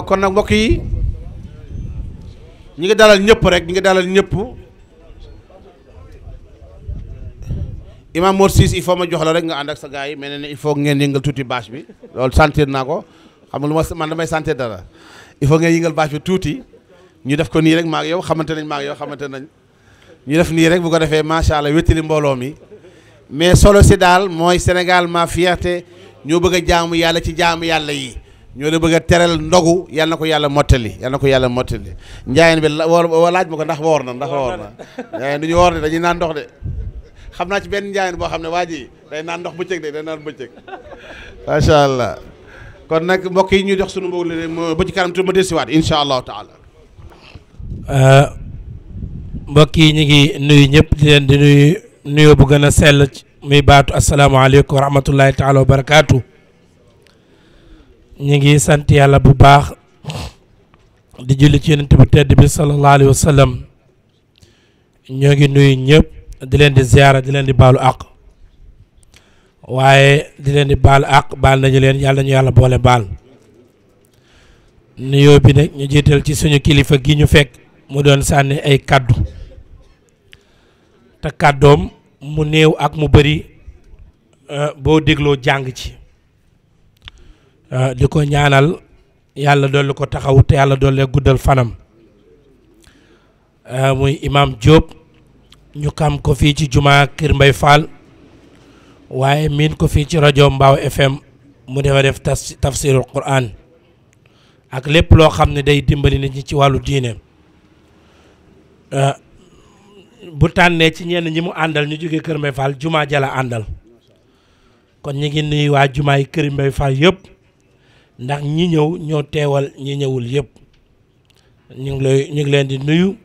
kon nag mbokk yi ñi ngi dalal ñëpp rek ñi ngi dalal ñëpp Imam Mor Ciss il faut ma jox la rek nga ànd ak sa gars yi mel ne il faut ngeen yëngal tuuti bâche bi loolu sentir naa ko xam nga lu ma man damay sentir dara il faut ngeen yëngal bâche bi tuuti ñu def ko nii rek maag yow xamante nañ ñu def nii rek bu ko defee macha allah wéttali mbooloo mi mais solo si daal mooy Sénégal ma fierté ñoo bëgg a jaamu yàlla ci jaamu yàlla yi ñoo la bëgg a teral ndogu yal na ko yàlla mottali njaayeen bi laaj ma ko ndax woor na njaayeen du ñu woor de dañuy naan ndox de xam naa ci benn njaayeen boo xam ne waa ji day naan ndox bëccëg de day naan bëccëg macha allah kon nag mbokk yi ñuy dox sunu mbokk li ba ci kanam tu ma desiwaat incha allahu taala mbokk yi ñu ngi nuyu ñëpp di leen di nuyu nuyoo bu gën a sell muy baatu asalaamaaleykum wa rahmatullahi taala wa barakaatu. ñu ngi sant yàlla bu baax di julli ci yonent bu tedd bi sallallahu alayhi wa sallam ñoo ngi nuyu ñëpp di leen di ziyaara di leen di baalu àq waaye di leen di baalu àq baal nañu leen yàlla ñu yàlla boole baal nuyoo bi nag ñu jiital ci suñu kilifa gi ñu fekk mu doon sànni ay kaddu te kàddoom mu néew ak mu bëri boo dégloo jàng ci di ko ñaanal yàlla dolli ko taxaw te yàlla dolli guddal fanam muy imam Diop ñu xam ko fii ci jumaa Kër Mbay Fall waaye miin ko fii ci rajo Mbaaw FM mu defa def tafsirul Quran ak lépp loo xam ne day dimbali nit ñi ci wàllu diine bu tànnee ci ñenn ñi mu àndal ñu jógee Kër Mbay Fall jumaa jala àndal kon ñu ngi nuyu waa jumaa yi Kër Mbay Fall yëpp ndax ñi ñëw ñoo teewal ñi ñëwul yëpp ñu ngi leen di nuyu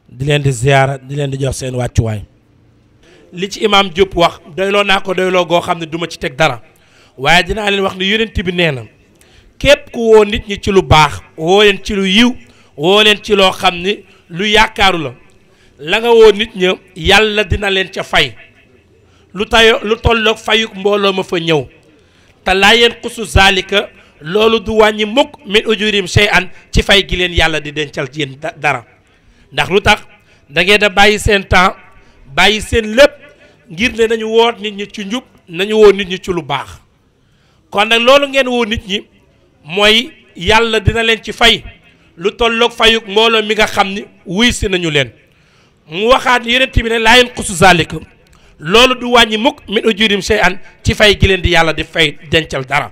di leen di ziyaara di leen di jox seen wàccuwaay li ci imam Diop wax doyloo naa ko doyloo goo xam ne duma ci teg dara waaye dinaa leen wax ne yonent bi nee na képp ku woo nit ñi ci lu baax woo leen ci lu yiw woo leen ci loo xam ni lu yaakaaru la nga woo nit ña yàlla dina leen ca fay lu tolloog fayuk mbooloo ma fa ñëw te laa yeen xusu zalika loolu du wàññi mukk min ujurim shay'an ci fay gi leen yàlla di dencal ci yéen dara ndax lu tax da ngeen a bàyyi seen temps bàyyi seen lépp ngir ne nañu woot nit ñi ci njub nañu woo nit ñi ci lu baax kon nag loolu ngeen woo nit ñi mooy yàlla dina leen ci fay lu tolloog fayuk mbooloo mi nga xam ni wuy si nañu leen mu waxaat yonent bi ne laa yanqusu zaalika loolu du wàññi mukk min ujurim shay'an ci fay gi leen di yàlla di fay dencal dara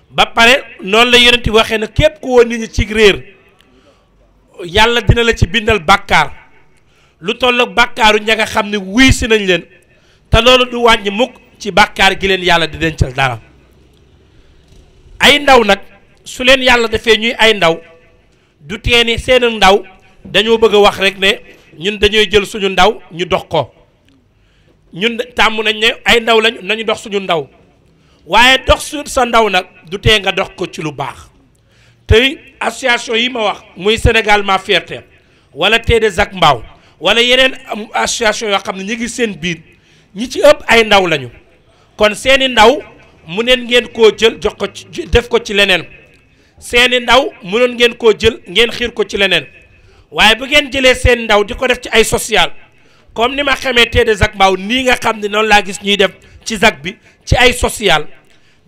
ba pare noonu la yonent bi waxee ne képp ku woo nit ñi ci réer yàlla dina la ci bindal bàkkaar lu tolloog bàkkaaru ña nga xam ne wuy si nañ leen te loolu du wàññi mukk ci bàkkaar gi leen yàlla di dencal dara ay ndaw nag su leen yàlla defee ñuy ay ndaw du teeni seen ndaw dañoo bëgg a wax rek ne ñun dañuy jël suñu ndaw ñu dox ko ñun tàmm nañ ne ay ndaw lañ nañu dox suñu ndaw waaye dox sa ndaw nag du tee nga dox ko ci lu baax tey association yi ma wax muy Sénégal ma fierté wala TDZAC Mbaaw wala yeneen association yoo xam ne ñu ngi seen biir ñi ci ëpp ay ndaw lañu kon seeni ndaw mu neen ngeen koo jël jox ko ci def ko ci leneen seeni ndaw mënoon ngeen koo jël ngeen xiir ko ci leneen waaye bu ngeen jëlee seen ndaw di ko def ci ay social comme ni ma xamee TDZAC Mbaaw nii nga xam ne noonu laa gis ñuy def ci ZAC bi ci ay social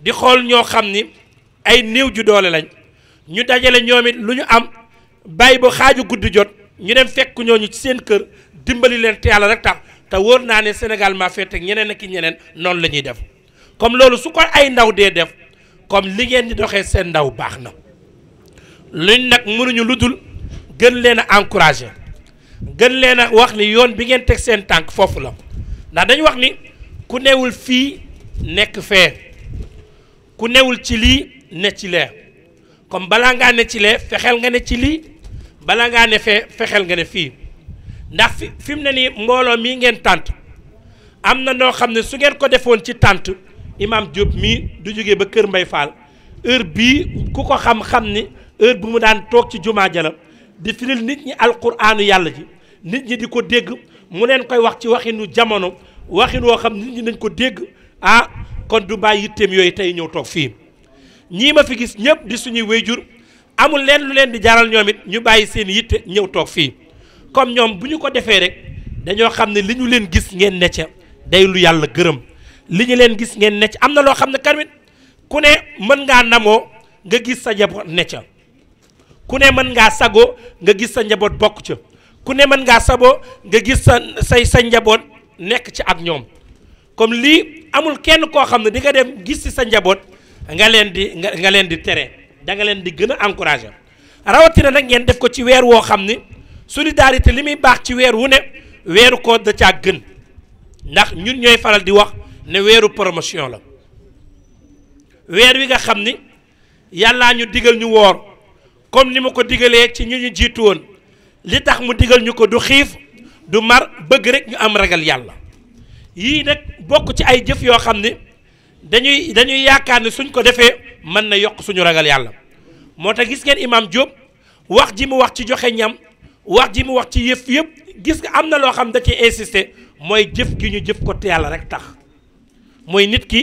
di xool ñoo xam ni ay néew ju doole lañ ñu dajale ñoom it lu ñu am bàyyi ba xaaju guddi jot ñu dem fekk ñooñu ci seen kër dimbali leen te yàlla rek tax te wóor naa ne Sénégal maa fekk ñeneen ak ñeneen noonu la ñuy def comme loolu su ko ay ndaw dee def comme li ngeen di doxee seen ndaw baax na luñ nag mënuñu lu dul gën leen a encouragé gën leen a wax ni yoon bi ngeen teg seen tànk foofu la ndax dañu wax ni ku newul fii nekk fee ku newul ci lii ne ci lee comme balaa ngaa ne ci lee fexeel nga ne ci lii balaa ngaa ne fee fexeel nga ne fii ndax fi mu ne nii mbooloo mii ngeen tànt am na noo xam ne su ngeen ko defoon ci tànt imam Diop mii du jógee ba Kër Mbay Fall heure bii ku ko xam-xam ni heure bu mu daan toog ci jumaa jala di firil nit ñi alquraanu yàlla ji nit ñi di ko dégg mu leen koy wax ci waxinu jamono waxin woo xam nit ñi nañ ko dégg kon du bàyyi yitteem yooyu tey ñëw toog fii ñii ma fi gis ñëpp di suñuy wéyjur amul leen lu leen di jaral ñoom it ñu bàyyi seen yitte ñëw toog fii comme ñoom bu ñu ko defee rek dañoo xam ne li ñu leen gis ngeen ne ca day lu yàlla gërëm li ñu leen gis ngeen ne ca am na loo xam ne tamit ku ne mën ngaa namoo nga gis sa njaboot ne ca ku ne mën ngaa sagoo nga gis sa njaboot bokk ca ku ne mën ngaa saboo nga gis sa njaboot nekk ci ak ñoom comme lii amul kenn koo xam ne di nga dem gis ci sa njaboot nga leen di tere da nga leen di gën a encourager rawatina nag ngeen def ko ci weer woo xam ni solidarité li muy baax ci weer wu ne weeru ko da caa gën ndax ñun ñooy faral di wax ne weeru promotion la weer wi nga xam ni yàllaa ñu digal ñu woor comme ni ma ko digalee ci ñu jiitu woon li tax mu digal ñu ko du xiif du mar bëgg rek ñu am ragal yàlla yii nag bokk ci ay jëf yoo xam ne dañuy yaakaar ne suñ ko defee mën na yokk suñu ragal yàlla moo tax gis ngeen imam Diop wax ji mu wax ci joxe ñam wax ji mu wax ci yëf yëpp gis nga am na loo xam da ci insister mooy jëf gi ñu jëf ko te yàlla rek tax mooy nit ki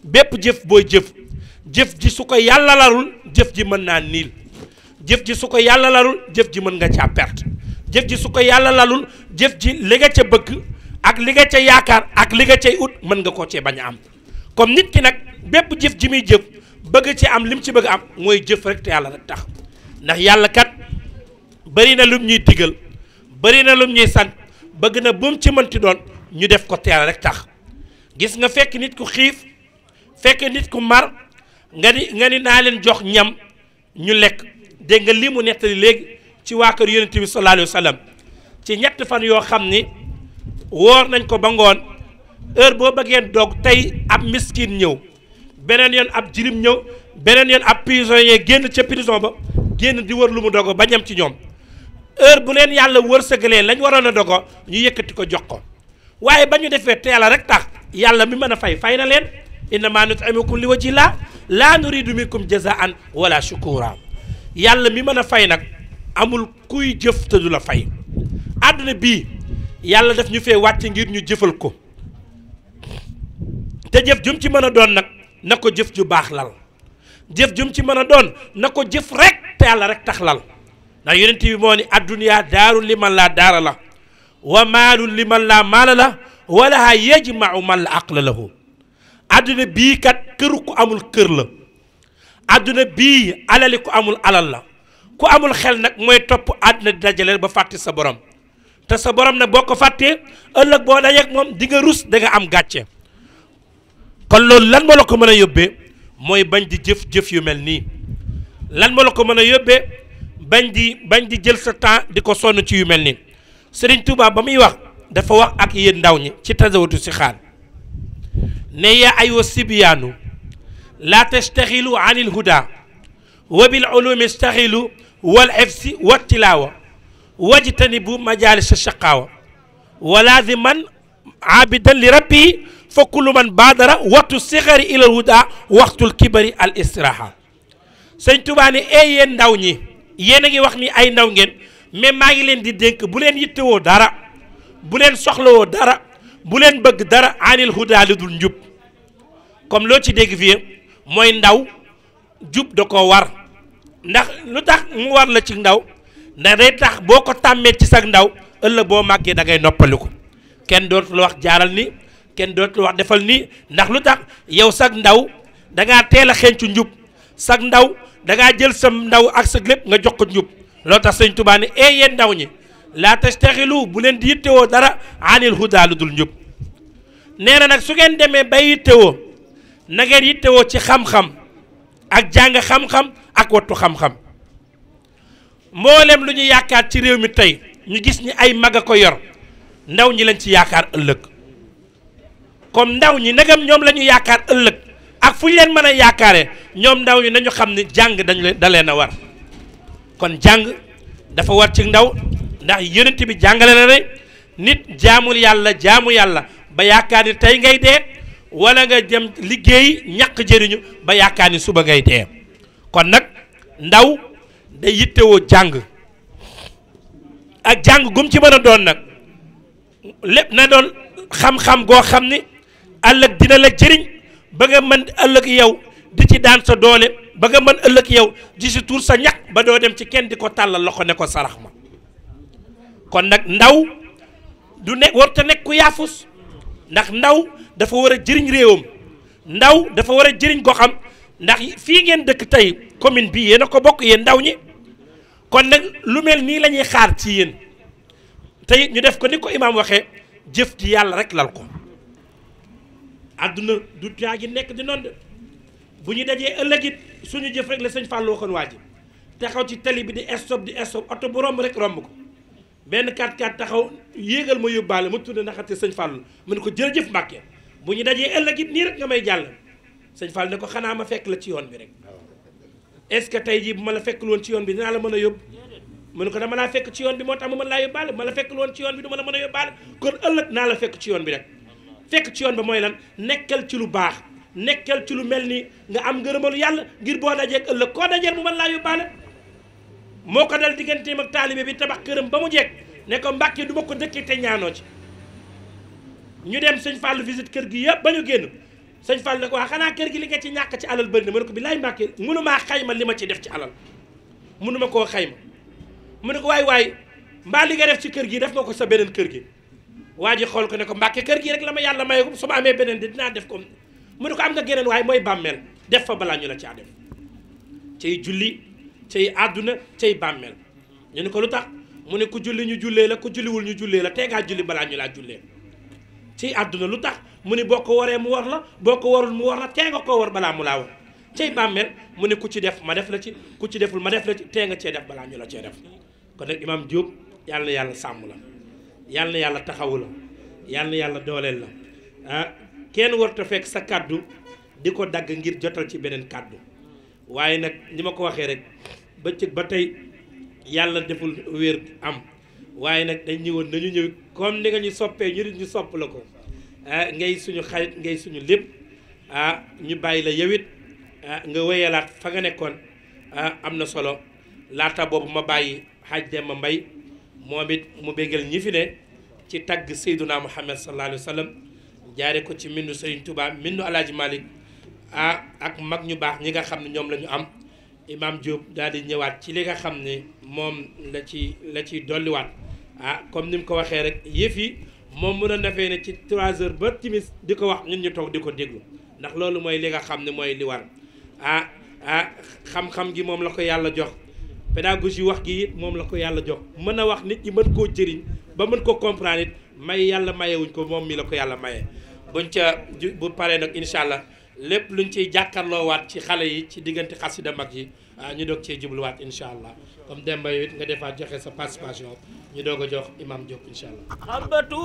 bépp jëf booy jëf ji su ko yàlla larul jëf ji mën naa niil jëf ji su ko yàlla larul jëf ji mën nga caa perte jëf ji su ko yàlla lalul jëf ji li nga ca bëgg ak li nga ca yaakaar ak li nga cay ut mën nga koo cee bañ a am comme nit ki nag bépp jëf ji muy jëf bëgg ci am lim ci bëgg am mooy jëf rek te yàlla rek tax ndax yàlla kat bari na lum ñuy digal bari na lum ñuy sant bëgg na bu mu ci mënti doon ñu def ko te yàlla rek tax gis nga fekk nit ku xiif fekk nit ku mar nga ni naa leen jox ñam ñu lekk dégg nga lii mu nettali léegi ci waa kër yonent bi sallallahu alayhi wa sallam ci ñett fan yoo xam ni woor nañ ko ba ngoon heure boo bëggee doog tey ab miskin ñëw beneen yoon ab jirim ñëw beneen yoon ab prisonnier génn ca prison ba génn di wër lu mu dogo ba ñam ci ñoom heure bu leen yàlla wërsëgalee lañ waroon a dogo ñu yëkkati ko jox ko waaye ba ñu defee te yàlla rek tax yàlla mi mën a fay na leen innamaa nut'imukum li wajhi llaah laa nuriidu minkum jazaa'an wala shukura yàlla mi mën a fay nag amul kuy jëf te du la fay àdduna bii yàlla daf ñu fee wàcc ngir ñu jëfal ko te jëf jum ci mën a doon nag na ko jëf ju baax lal jëf jum ci mën a doon na ko jëf rek te yàlla rek tax lal ndax yonent bi moo ni adduniyaa daaru liman laa daara la wa maalu liman laa maala la walaha yajmau man la aqla lahu adduna bii kat këru ku amul kër la adduna bii alali ku amul alal la ku amul xel nag mooy topp àdduna di dajale ba fàtte sa borom te sa borom nag boo ko fàttee ëllëg boo dajeek moom di nga rus da nga am gàcce kon loolu lan moo la ko mën a yóbbee mooy bañ di jëf yu mel nii lan moo la ko mën a yóbbee bañ di jël sa temps di ko sonn ci yu mel nii Serigne Touba ba muy wax dafa wax ak yéen ndaw ñi ci tasawudu si xaar ne yaa aywa sibiyaanu laa tastaxilu an il huda wa bil ulumi staxilu wal xifsi wa tilaawa wajtanibu majalisa shaqaawa wa laaziman aabidan li rabbi fa kullu man baadara waxtu sixari ilal huda waxtul kibari al istiraha sëñ Tuubaa ne yéen ndaw ñi yéen a ngi wax ni ay ndaw ngeen mais maa ngi leen di dénk bu leen yittewoo dara bu leen soxlawoo dara bu leen bëgg dara anil huda li dul njub comme loo ci dégg fii mooy ndaw jub da ko war ndax lu tax mu war la ci ndaw ndax day tax boo ko tàmmee ci sag ndaw ëllëg boo màggee da ngay noppaliku kenn dootul wax jaaral ni kenn dootul wax defal nii ndax lu tax yow sag ndaw da ngaa teel a xencu njub sag ndaw da ngaa jël sa ndaw ak sa lépp nga jox ko njub loo tax sëñ Tuubaa ne yéen ndaw ñi laa tastaxilu bu leen di yittewoo dara anil huda lu dul njub nee na nag su ngeen demee bay yittewoo na ngeen yittewoo ci xam-xam ak jàng xam-xam ak wattu xam-xam mboolem lu ñu yaakaar ci réew mi tey ñu gis ni ay mag a ko yor ndaw ñi lañ ci yaakaar ëllëg comme ndaw ñi nagam ñoom la ñu yaakaar ëllëg ak fu ñu leen mën a yaakaaree ñoom ndaw ñi nañu xam ni jàng da leen a war kon jàng dafa war ci ndaw ndax yonent bi jàngale na ne nit jaamu yàlla ba yaakaar ni tey ngay dee wala nga jëm liggéey ñàkk jëriñu ba yaakaar ni suba ngay dee kon nag ndaw day yittewoo jàng ak jàng gum ci mën a doon nag lépp na doon xam-xam goo xam ni ëllëg dina la jëriñ ba nga mën ëllëg yow di ci daan sa doole ba nga mën ëllëg yow di si tuur sa ñaq ba doo dem ci kenn di ko tàllal loxo ne ko sarax ma kon nag ndaw du nekk warut a nekk ku yaafus ndax ndaw dafa war a jëriñ réewam ndaw dafa war a jëriñ goxam ndax fii ngeen dëkk tey commune bi yéen a ko bokk yéen ndaw ñi kon nag lu mel nii la ñuy xaar ci yéen tey ñu def ko ni ko imaam waxee jëf ji yàlla rek lal ko àdduna du taa gi nekk di noonu bu ñu dajee ëllëg it suñu jëf rek la sëñ Fallou waxoon waa ji taxaw ci tali bi di stop oto bu romb rek romb ko benn 4x4 taxaw yéegal ma yóbbaale ma tudd naxate sëñ Fallou mu ne ko jërëjëf Mbàkke bu ñu dajee ëllëg it nii rek nga may jàll sëñ Fallou ne ko xanaa ma fekk la ci yoon bi rek est-ce que tey jii bu ma la fekkul woon ci yoon bi dinaa la mën a yóbbu mu ne ko dama laa fekk ci yoon bi moo tax ma mën laa yóbbaale bu ma la fekkul woon ci yoon bi du ma la mën a yóbbaale kon ëllëg naa la fekk ci yoon bi rek fekk ci yoon ba mooy lan nekkal ci lu baax nekkal ci lu mel ni nga am ngërëmalu yàlla ngir boo dajeeg ëllëg koo dajeel mu mën laa yóbbaale moo ko dal digganteem ak taalibe bi tabax këram ba mu jekk ne ko Mbàkke du ma ko dëkkee te ñaanoo ci ñu dem sëñ Fallou visite kër gi yëpp ba ñu génn sëñ Fallou ne ko waa xanaa kër gi li nga ci ñàkk ci alal bëri na mu ne ko billaay Mbàkke mënumaa xayma li ma ci def ci alal mënuma koo xayma mu ne ko waay mbaa li nga def ci kër gi def nga ko sa beneen kër gi waa ji xool ko ne ko Mbàkke kër gi rek la ma yàlla maye ko su ma amee beneen di dinaa def ko mu ne ko am nga geneen waaye mooy bàmmeel def fa balaa ñu la caa def cay julli cay àdduna cay bàmmeel ñu ne ko lu tax mu ne ku julli ñu jullee la ku julliwul ñu jullee la tey ngaa julli balaa ñu laa jullee cay àdduna lu tax mu ne boo ko waree mu war la boo ko warul mu war la tey nga koo war balaa mu laa war cay bàmmeel mu ne ku ci def ma def la ci ku ci deful ma def la ci tey nga cee def balaa ñu la cee def kon nag Imaam Diop yàlla na yàlla sàmm la yàlla na yàlla taxawu la yàlla na yàlla dooleel la ah kenn warut a fekk sa kàddu di ko dagg ngir jotal ci beneen kàddu waaye nag ni ma ko waxee rek bëccëg ba tey yàlla deful wér am waaye nag dañ ñëwoon nañu ñëw comme ni nga ñu soppee ñu ñu sopp la ko ngay suñu xarit ngay suñu lépp ñu bàyyi la yow it nga wéyalaat fa nga nekkoon am na solo laata boobu ma bàyyi Hadj Demba Mbaye moom it mu bégal ñi fi ne ci tagg Seyduna Muhammad sallallahu alayhi wa sallam jaare ko ci mbindu Serigne Touba mbindu Alaaji Malick ak mag ñu baax ñi nga xam ne ñoom la ñu am Imaam Diop daal di ñëwaat ci li nga xam ne moom la ciy dolliwaat comme ni mu ko waxee rek yëf yi moom mën a defee ne ci 3 heures ba timis di ko wax ñun ñu toog di ko déglu ndax loolu mooy li nga xam ne mooy li war xam-xam gi moom la ko yàlla jox pédagogie wax gi it moom la ko yàlla jox mën a wax nit ñi mën koo jëriñ ba mën koo comprendre it may yàlla mayewuñ ko moom mi la ko yàlla maye buñ ca bu paree nag incha allah lépp luñ ciy jàkkaarloowaat ci xale yi ci diggante xasida mag yi ñu doog cee jubluwaat incha allah comme Demba yow it nga defaat joxe sa participation ñu doog a jox Imam Diop incha allah. xabatu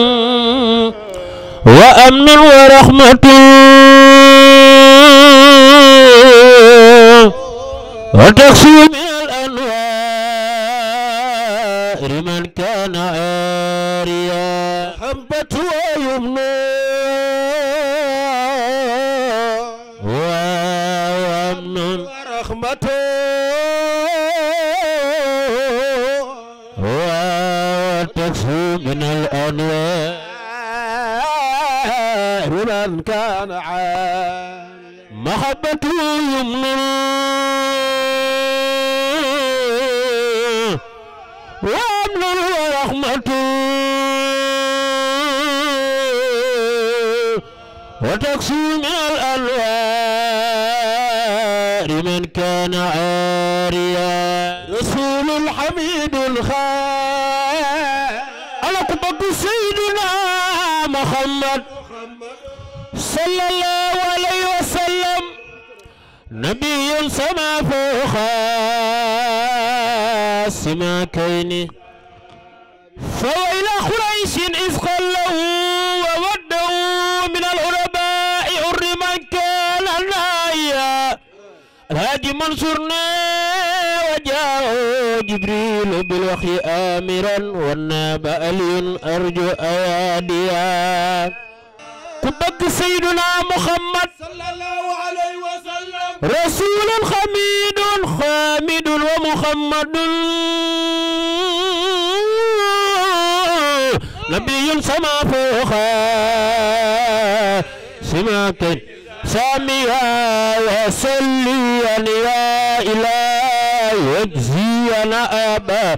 yumnun wa amnun wa rahmatun wa taksir min al anwaar man kana aariya xabatu yumnun من الأنوار من كان عاليا محبة يمن وأمن ورحمة وتقسيم من الأنوار من كان عاريا رسول الحميد الخير سيدنا محمد صلى الله عليه وسلم نبي سما فوق سماكين فويل قريش إذ قالوا وودوا من العرباء حرما كان النايا الهادي منصورنا وجاء جبريل بالوحي آمرا والناب ألي أرجو أياديا كبك سيدنا محمد صلى الله عليه وسلم رسول حميد حامد ومحمد نبي سما فوق كن ساميا وصليا يا إلهي واجزينا أبا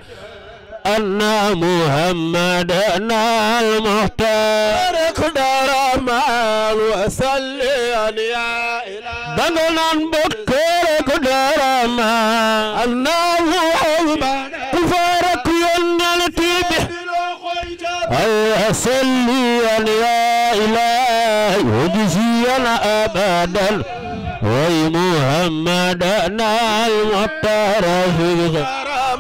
أن محمدنا المختار قدر مال وصليا يا إلهي دغنا بكر قدر مال أن محمد كفارك ينالتي به وصليا يا إلهي واجزينا أبدا ومحمدنا المختار في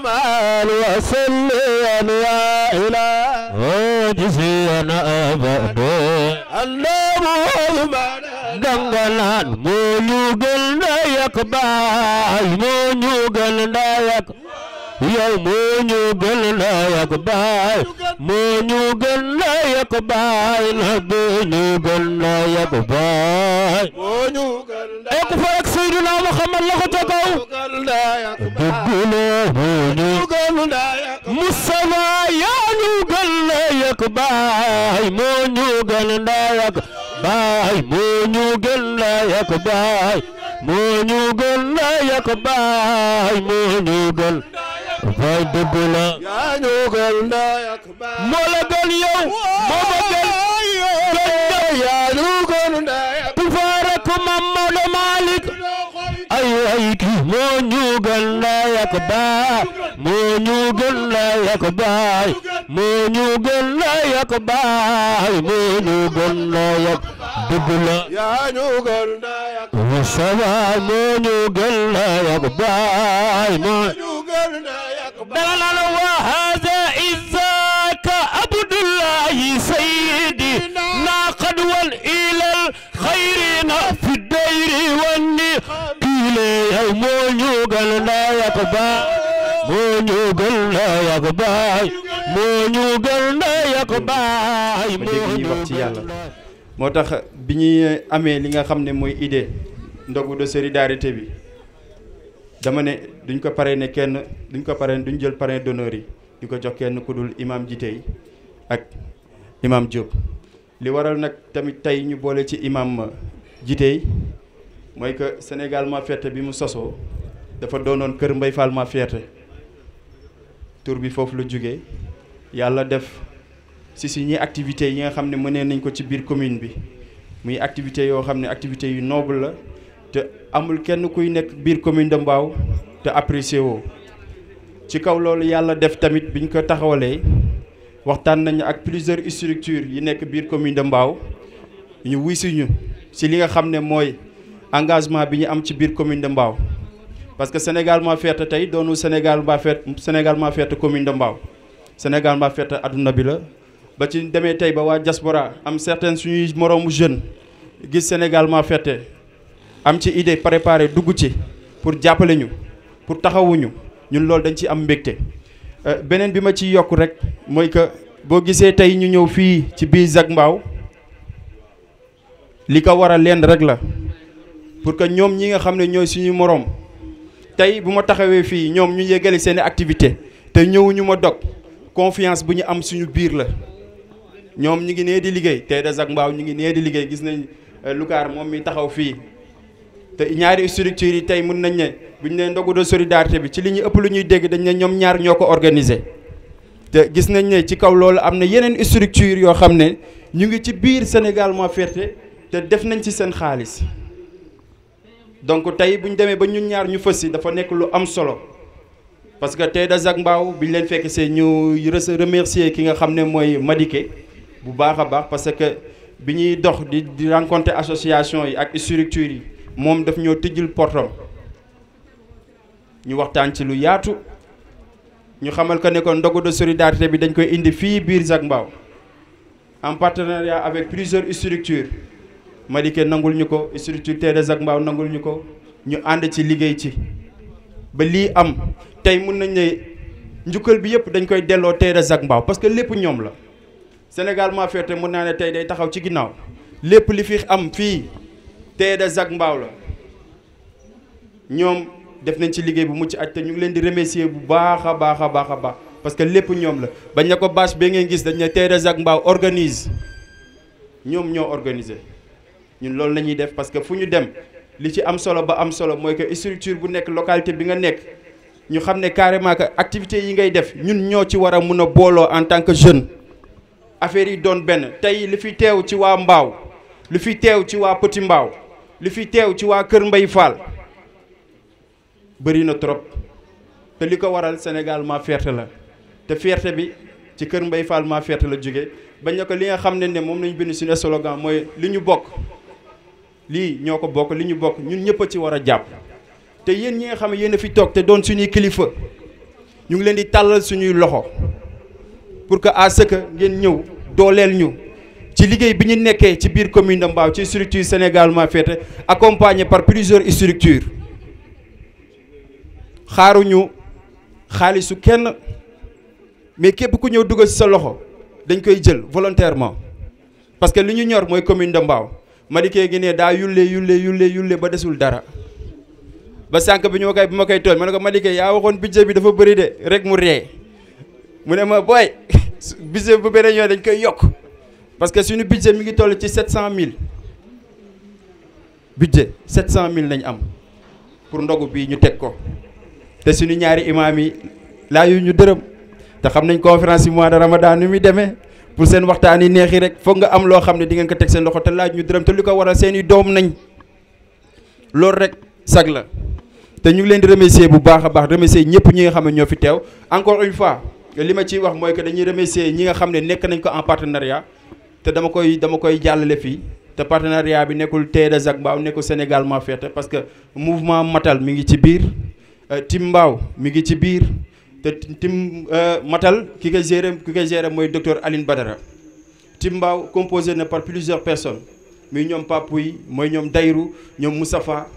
مال وصليا يا إله وجزينا أبدا اللهم دنگلان مونيوغل نايك باي مونيوغل نايك يا مونيوغل نايك باي مونيوغل نايك باي مونيوغل نايك باي مونيوغل نايك فرق سيدنا محمد لغتكو دقلو مونيوغل نايك مسما يا نوغل نايك باي مونيوغل نايك باي مونيوغل نايك باي مونيوغل نايك باي مونيوغل باي دقلو يا نوغل نايك باي مولغل يو مولغل يا نوغل نايك كفارك محمد مالك أي مونيوغل نايك باي مونيوغل نايك باي مونيوغل نايك باي مونيوغل نايك دقلو يا نوغل نايك وسوا مونيوغل نايك باي مونيوغل نايك باي وهذا إذاك عبد الله سيدي ناقد إلى الخيرين في الدير والني يا مونيوغل نايك باي مونيوغل نايك باي مونيوغل نايك باay ma dégg ñuy wax ci yàlla moo tax bi ñuy amee li nga xam ne mooy idée ndogu de solidarité bi dama ne duñ ko parrainé kenn duñ jël parrain d'honneur yi di ko jox kenn ku dul imam Jitey ak imam Diop li waral nag tamit tey ñu boole ci imam Jitey mooy que Sénégal Ma Fierté bi mu sosoo dafa doonoon kër Mbaye Fall Ma Fierté tur bi foofu la jógee yàlla def si suñuy activités yi nga xam ne mënee nañ ko ci biir commune bi muy activités yoo xam ne activités yu noble la te amul kenn kuy nekk biir commune de Mbao te apprécié woo ci kaw loolu yàlla def tamit biñ ko taxawalee waxtaan nañu ak plusieurs structures yi nekk biir commune de Mbao ñu wuy suñu si li nga xam ne mooy engagement bi ñu am ci biir commune de Mbao parce que Sénégal Ma Fierté tey doonu Sénégal Ma Fierté commune de Mbao Sénégal Ma Fierté adduna bi la ba ci demee tey ba waa diaspora am certains suñuy moroomu jeune gis Sénégal Ma Fierté am ci idée préparé dugg ci pour jàppale ñu pour taxawuñu ñun loolu dañ ci am mbégte beneen bi ma ciy yokk rek mooy que boo gisee tey ñu ñëw fii ci biir Zac Mbao li ko war a leen rek la pour que ñoom ñi nga xam ne ñooy suñu moroom tey bu ma taxawee fii ñoom ñu yeggali seen activité te ñëwuñu ma dog confiance bu ñu am suñu biir la ñoom ñu ngi nee di liggéey tey de Zac Mbao ñu ngi nee di liggéey gis nañ Lukaar moom mi taxaw fii te ñaari structures yi tey mën nañ ne bu ñu nee ndogu de solidarité bi ci li ñu ëpp lu ñuy dégg dañ ne ñoom ñaar ñoo ko organisé te gis nañ ne ci kaw loolu am na yeneen structure yoo xam ne ñu ngi ci biir Sénégal Ma Fierté te def nañ ci seen xaalis donc tey bu ñu demee ba ñun ñaar ñu fës si dafa nekk lu am solo parce que tey de Zac Mbao bi ñu leen fekk see ñu remercier ki nga xam ne mooy Madické bu baax a baax parce que bi ñuy dox di rencontrer association yi ak structure yi moom daf ñoo tijjul portam ñu waxtaan ci lu yaatu ñu xamal ko ne ko ndogu de solidarité bi dañ koy indi fii biir Zac Mbao en partenariat avec plusieurs structures Madické nangul ñu ko structure tey de Zac Mbao nangul ñu ko ñu ànd ci liggéey ci ba lii am tey mun nañ ne njukkal bi yëpp dañ koy delloo tey de Zac Mbao parce que lépp ñoom la Sénégal Ma Fierté mun naa ne tey day taxaw ci ginnaaw lépp li fi am fii tey de Zac Mbao la ñoom def nañ ci liggéey bu mucc aj te ñu ngi leen di remercier bu baax a baax a baax a baax parce que lépp ñoom la bañ na ko bâche ba ngeen gis dañ ne tey de Zac Mbao organise ñoom ñoo organiser ñun loolu la ñuy def parce que fu ñu dem li ci am solo ba am solo mooy que structure bu nekk localité bi nga nekk ñu xam ne carrément que activités yi ngay def ñun ñoo ci war a mun a booloo en tant que jeune affaire yi doon benn tey li fi teew ci waa Mbao li fi teew ci waa Petit Mbao li fi teew ci waa Kër Mbay Fall bëri na trop te li ko waral Sénégal ma fierté la te fierté bi ci Kër Mbay Fall ma fierté la jóge bañ na ko li nga xam ne moom lañu bind suñu slogan mooy li ñu bokk lii ñoo ko bokk li ñu bokk ñun ñëpp a ci war a jàpp te yéen ñi nga xam ne yéen a fi toog te doon suñuy kilifa ñu ngi leen di tàllal suñuy loxo pour que à ce que ngeen ñëw dooleel ñu ci liggéey bi ñu nekkee ci biir commune de Mbao ci structure Sénégal ma fierté accompagné par plusieurs structures xaaruñu xaalisu kenn mais képp ku ñëw dugal ci sa loxo dañ koy jël volontairement parce que li ñu ñor mooy commune de Mbao Madické gi ne daa yulle ba desul dara ba sànq bi ma koy tool ma ne ko Madické yaa waxoon budget bi dafa bëri de rek mu ree mu ne ma booy budget bu beneen yoon dañ koy yokk parce que suñu budget mi ngi toll ci 700000 budget 700000 lañ am pour ndogu bii ñu teg ko te suñu ñaari imaam yi laa yu ñu dërëm te xam nañ conférence yi mois de Ramadan ni muy demee pour seen waxtaan yi neexi rek foog nga am loo xam ne di ngeen ko teg seen loxo te laaj ñu dërëm te li ko waral seen i doom nañ loolu rek sag la te ñu ngi leen di remercier bu baax a baax remercier ñëpp ñi nga xam ne ñoo fi teew encore une fois li ma ciy wax mooy que dañuy remercier ñi nga xam ne nekk nañ ko en partenariat te dama koy jàllale fii te partenariat bi nekkul TEDA Zac Mbao nekkul Sénégal ma fierté parce que mouvement Matal mi ngi ci biir Tim Mbao mi ngi ci biir te Tim Matal ki koy gérer mooy docteur Aline Badara Tim Mbao composé na par plusieurs personnes muy ñoom Papou yi mooy ñoom Dayru ñoom Moustapha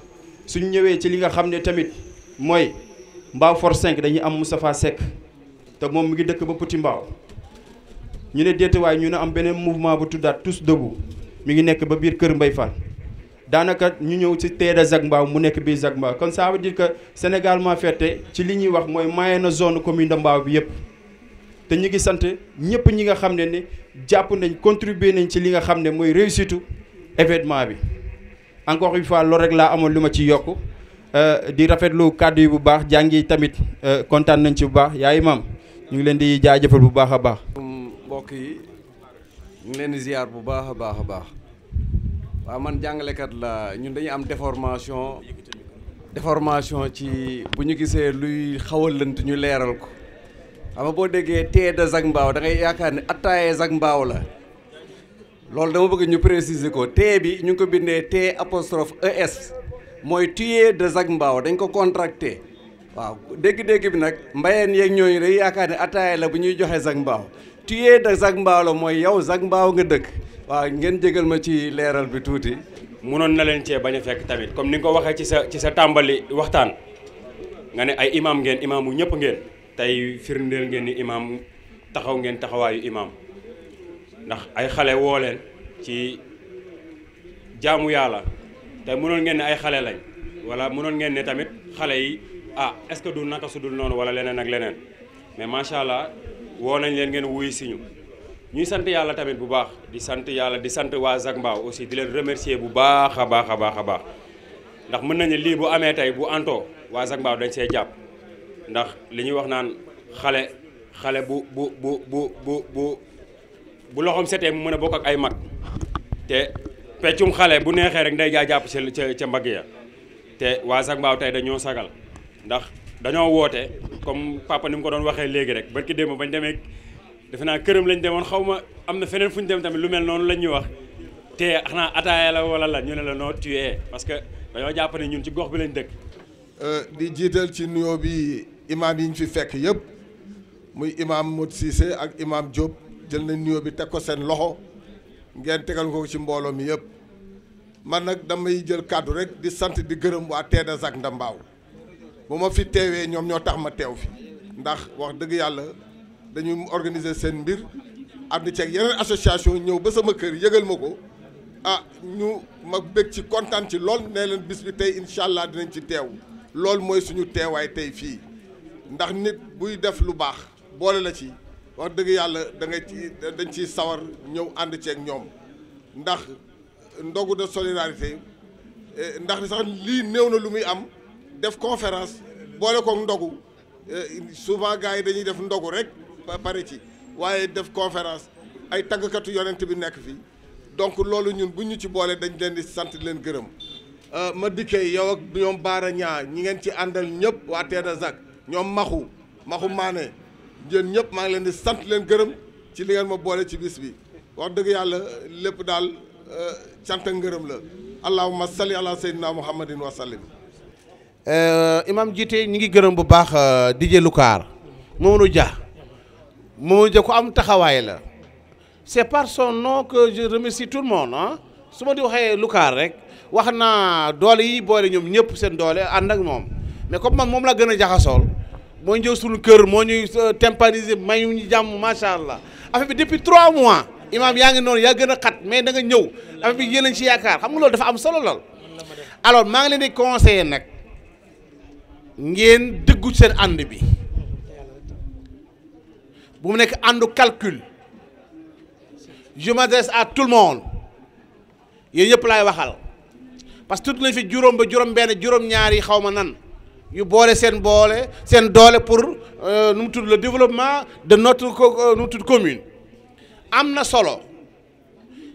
suñu ñëwee ci li nga xam ne tamit mooy Mbao Force 5 dañuy am Moustapha Seck te moom mi ngi dëkk ba Petit Mbao ñu ne déetewaay ñu ne am beneen mouvement bu tuddaat Tous Debout mi ngi nekk ba biir Kër Mbay Fall daanaka ñu ñëw ci TEDA Zac Mbao mu nekk biir Zac Mbao kon ça veut dire que Sénégal ma fierté ci li ñuy wax mooy maye na zone commune de Mbao bi yëpp te ñu ngi sant ñëpp ñi nga xam ne ni jàpp nañ contribuer nañ ci li nga xam ne mooy réussite événement bi encore une fois loolu rek laa amoon lu ma ci yokk di rafetlu kàddu yi bu baax jàngi tamit kontaan nañ ci bu baax yaay maam ñu ngi leen di jaajëfal bu baax a baax. mbokk yi ñu ngi leen di ziar bu baax a baax a baax waaw man jàngalekat la ñun dañuy am déformation ci bu ñu gisee luy xaw a lënt ñu leeral ko xam nga boo déggee TEDA Zac Mbao da ngay yaakaar ne attaaye Zac Mbao la loolu dama bëgg ñu préciser ko T bi ñu ngi ko bindee T apostrophe ES mooy tuer de Zac Mbao dañ ko contracté waaw dégg-dégg bi nag mbayeen yeeg ñooñu day yaakaar ne attaaye la bu ñuy joxe Zac Mbao tuer de Zac Mbao la mooy yow Zac Mbao nga dëkk waaw ngeen jégal ma ci leeral bi tuuti. munoon na leen cee bañ a fekk tamit comme ni nga ko waxee ci sa tàmbali waxtaan nga ne ay imam ngeen imaamu ñëpp ngeen tey firndeel ngeen ni imam taxaw ngeen taxawaayu imam ndax ay xale woo leen ci jaamu yàlla tey munoon ngeen ne ay xale lañ wala munoon ngeen ne tamit xale yi est-ce que du naka su dul noonu wala leneen ak leneen mais macha allah woo nañ leen ngeen wuy siñu ñuy sant yàlla tamit bu baax di sant yàlla di sant waa Zac Mbao aussi di leen remercier bu baax a baax a baax a baax ndax mën nañu lii bu amee tey bu antoo waa Zac Mbao dañ see jàpp ndax li ñuy wax naan xale bu loxoom setee mu mën a bokk ak ay mag te peccum xale bu neexee rek nday jaa jàpp ca mbagg ya te waa Zac Mbao tey dañoo sagal ndax dañoo woote comme papa ni mu ko doon waxee léegi rek barki démb bañ demee defe naa këram lañ demoon xaw ma am na feneen fu ñu dem tamit lu mel noonu lañ ñuy wax te xanaa ataaya la wala la ñu ne la noo tué parce que dañoo jàpp ne ñun ci gox bi lañ dëkk. di jiital ci nuyoo bi imaam yi ñu fi fekk yëpp muy imaam Modou Cissé ak imaam Diop jël nañ nuyoo bi teg ko seen loxo ngeen tegal ko ci mbooloo mi yëpp man nag damay jël kàddu rek di sant di gërëm waa TEDA Zac Mbao bu ma fi teewee ñoom ñoo tax ma teew fi ndax wax dëgg yàlla. dañuy organiser seen mbir ànd ceeg yeneen association ñëw ba sama kër yëgal ma ko ñu ma bëgg ci kontaan ci lool nee leen bis bi tey incha allah dinañ ci teew loolu mooy suñu teewaay tey fii ndax nit buy def lu baax boole la ci wax dëgg yàlla dañ ciy sawar ñëw ànd ceeg ñoom ndax ndogu de solidarité ndax sax lii néew na lu muy am def conférence boole koog ndogu souvent gars yi dañuy def ndogu rek pare ci waaye def conférence ay tàggkatu yonent bi nekk fii donc loolu ñun bu ñu ci boole dañ leen di sant leen gërëm ma dikkee yow ak ñoom Baara ñaa ñi ngeen ci àndal ñëpp waa Teeda Zak ñoom maxu maane yéen ñëpp maa ngi leen di sant leen gërëm ci li ngeen ma boole ci bis bi wax dëgg yàlla lépp daal cant ak ngërëm la allahumma salli ala sayyidina muhammadin wa sallim. imam jiite ñi ngi gërëm bu baax DJ Lukaar Mamadou Dia ku am taxawaay la c'est par son nom que je remercie tout le monde ah su ma di waxee Lukaar rek wax naa doole yi boole ñoom ñëpp seen doole ànd ak moom mais comme man moom la gën a jaxasool moo ñëw suñu kër moo ñuy tympaniser mayu ñu jàmm macha allah affaire bi depuis 3 mois imam yaa ngi noonu yaa gën a xat mais da nga ñëw affaire bi yéen a ci yaakaar xam nga loolu dafa am solo lool. alors maa ngi leen di conseiller nag ngeen dëggu seen ànd bi bu mu nekk àndu calcul je m'adresse à tout le monde yéen ñëpp laay waxal parce que tudd nañ fi juróom ba juróom-benn juróom-ñaar yi xaw ma nan yu boole seen doole pour nu mu tudd le développement de notre nu mu tudd commune am na solo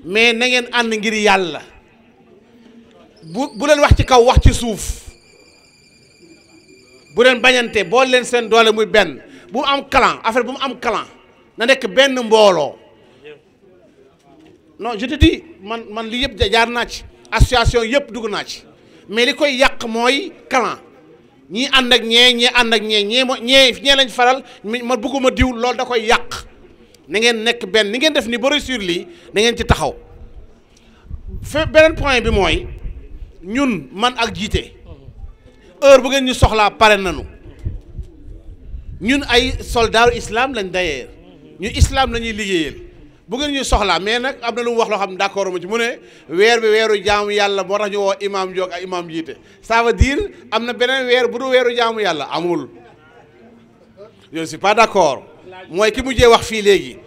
mais na ngeen ànd ngir yàlla bu leen wax ci kaw wax ci suuf bu leen bañante boole leen seen doole muy benn bu mu am clan affaire bu mu am clan na nekk benn mbooloo non je te dis man li yëpp jaar naa ci association yëpp dugg naa ci mais li koy yàq mooy clan ñii ànd ak ñee ànd ak ñee lañ faral ma bëgguma diw loolu da koy yàq na ngeen nekk benn ni ngeen def ni ba réussir lii na ngeen ci taxaw beneen point bi mooy ñun man ak jiite heure bu ngeen ñu soxlaa pare nañu ñun ay soldats islam lañ d'ailleurs ñu islam la ñuy liggéeyal bu ngeen ñu soxlaa mais nag am na lu mu wax loo xam ne d'accord ma ci mu ne weer bi weeru jaamu yàlla moo tax ñu woo imam Diop ak imam jiite ça veut dire am na beneen weer bu du weeru jaamu yàlla amul je ne suis pas d'accord mooy ki mujjee wax fii léegi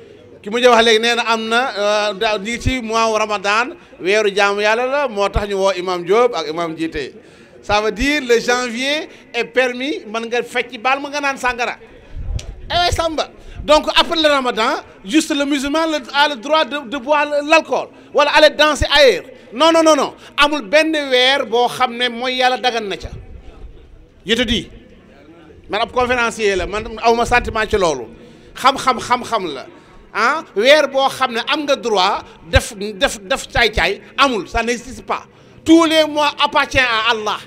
nee na am na ñi ci mois Ramadan weeru jaamu yàlla la moo tax ñu woo imam Diop ak imam jiite ça veut dire le janvier est permis man nga fecc baal ma nga naan sàngara ay samba donc après le Ramadan juste le musulman a le droit de boire l'alcool wala aller danser ailleurs non amul benn weer boo xam ne mooy yàlla dagan na ca je te dis man ab conférencier la man awma sentiment ci loolu xam-xam la ah weer boo xam ne am nga droit def caay-caay amul ça n'existe pas tous les mois appartient à Allah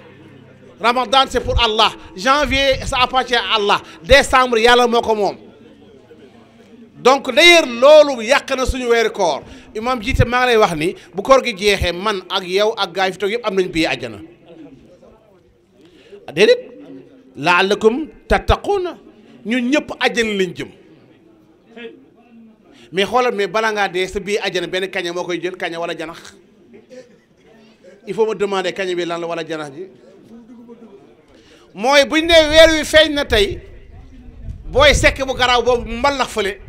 Ramadan c'est pour Allah janvier ça appartient à Allah décembre yàlla moo ko moom donc d'ailleurs loolu yàq na suñu weeri koor imam jiite maa ngi lay wax ni bu koor gi jeexee man ak yow ak gaay fi toog yëpp am nañ bii àjjana déedéet la'allakum tattaquna ñun ñëpp àjjana lañ jëm mais xoolal mais bala ngaa dee sa bii àjjana benn kaña moo koy jël kaña wala janax il faut me demander kaña bi lan la wala janax ji mooy buñ nee weer wi feeñ na tey booy sekk bu garaaw boobu mbalax fële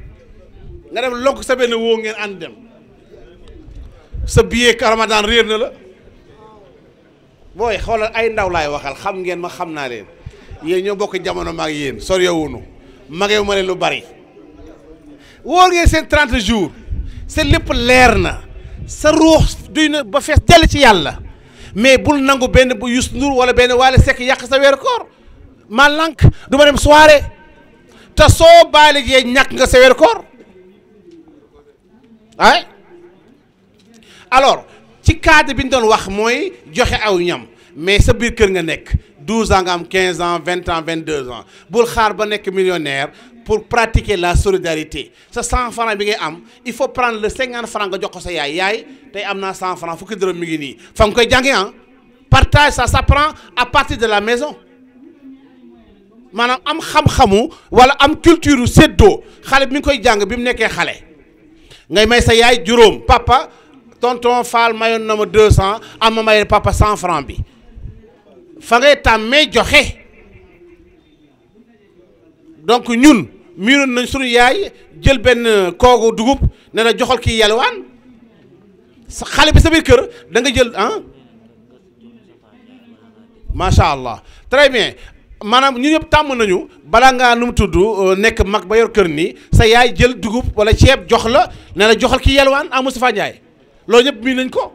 nga dem lonk sa benn woo ngeen ànd dem sa billet Ramadan réer na la booy xoolal ay ndaw laay waxal xam ngeen ma xam naa leen yéen ñoo bokk jamono maag yéen soriwunu magewu ma leen lu bari wóor ngeen seen 30 jours seen lépp leer na sa ruux duy na ba fees dell ci yàlla mais bul nangu benn bu Youssou Ndour wala benn Wally Seck yàq sa weeru koor ma lank du ma dem soirée te soo baale jee ñàkk nga sa weeru koor ah alors ci cadre bi ñu doon wax mooy joxe aw ñam mais sa biir kër nga nekk 12 ans nga am 15 ans 20 ans 22 ans bul xaar ba nekk millionnaire pour pratiquer la solidarité sa 100 francs bi ngay am il faut prendre le 50 francs nga jox ko sa yaay tey am naa 100 francs fukki dërëm mi ngi nii fa nga koy jàngee ah partage ça s'apprend à partir de la maison maanaam am xam-xamu wala am culture séddoo xale bi mi ngi koy jàng bi mu nekkee xale ngay may sa yaay juróom papa tonton Fall mayoon na ma 200 am ma may papa 100 francs bi fa ngay tàmmee joxe donc ñun miinoon nañ suñu yaay jël benn koogu dugub ne la joxal kii yalwaan sa xale bi sa biir kër da nga jël macha allah très bien maanaam ñu ñëpp tàmm nañu balaa ngaa nu mu tudd nekk mag ba yor kër nii sa yaay jël dugub wala ceeb jox la ne la joxal ki yelwaan Moustapha Ndiaye loolu ñëpp mii nañ ko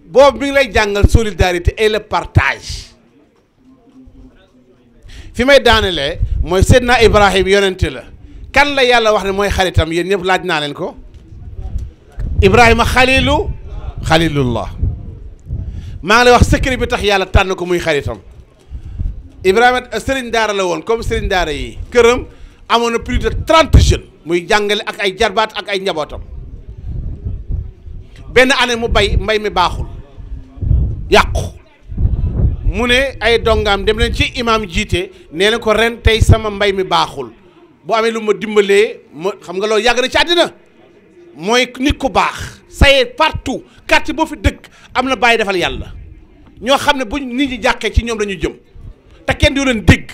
boobu mi ngi lay jàngal solidarité et le partage fi may daanelee mooy Seydina Ibrahim yonente la kan la yàlla wax ne mooy xaritam yéen ñëpp laaj naa leen ko Ibrahima xalilullah maa ngi lay wax secret bi tax yàlla tànn ko muy xaritam Ibrahima sëriñ daara la woon comme sëriñ daara yi këram amoon na plus de 30 jeunes muy jàngale ak ay jarbaat ak ay njabootam benn année mu mbay mi baaxul yàqu mu ne ay dongaam dem leen ci imam jiite nee na ko ren tey sama mbay mi baaxul bu amee lu ma dimbalee ma xam nga loolu yàgg na ci àddina mooy nit ku baax saye partout quartier boo fi dëkk am na bàyyi defal yàlla ñoo xam ne buñ nit ñi jàqee ci ñoom lañu jëm te kenn du leen dégg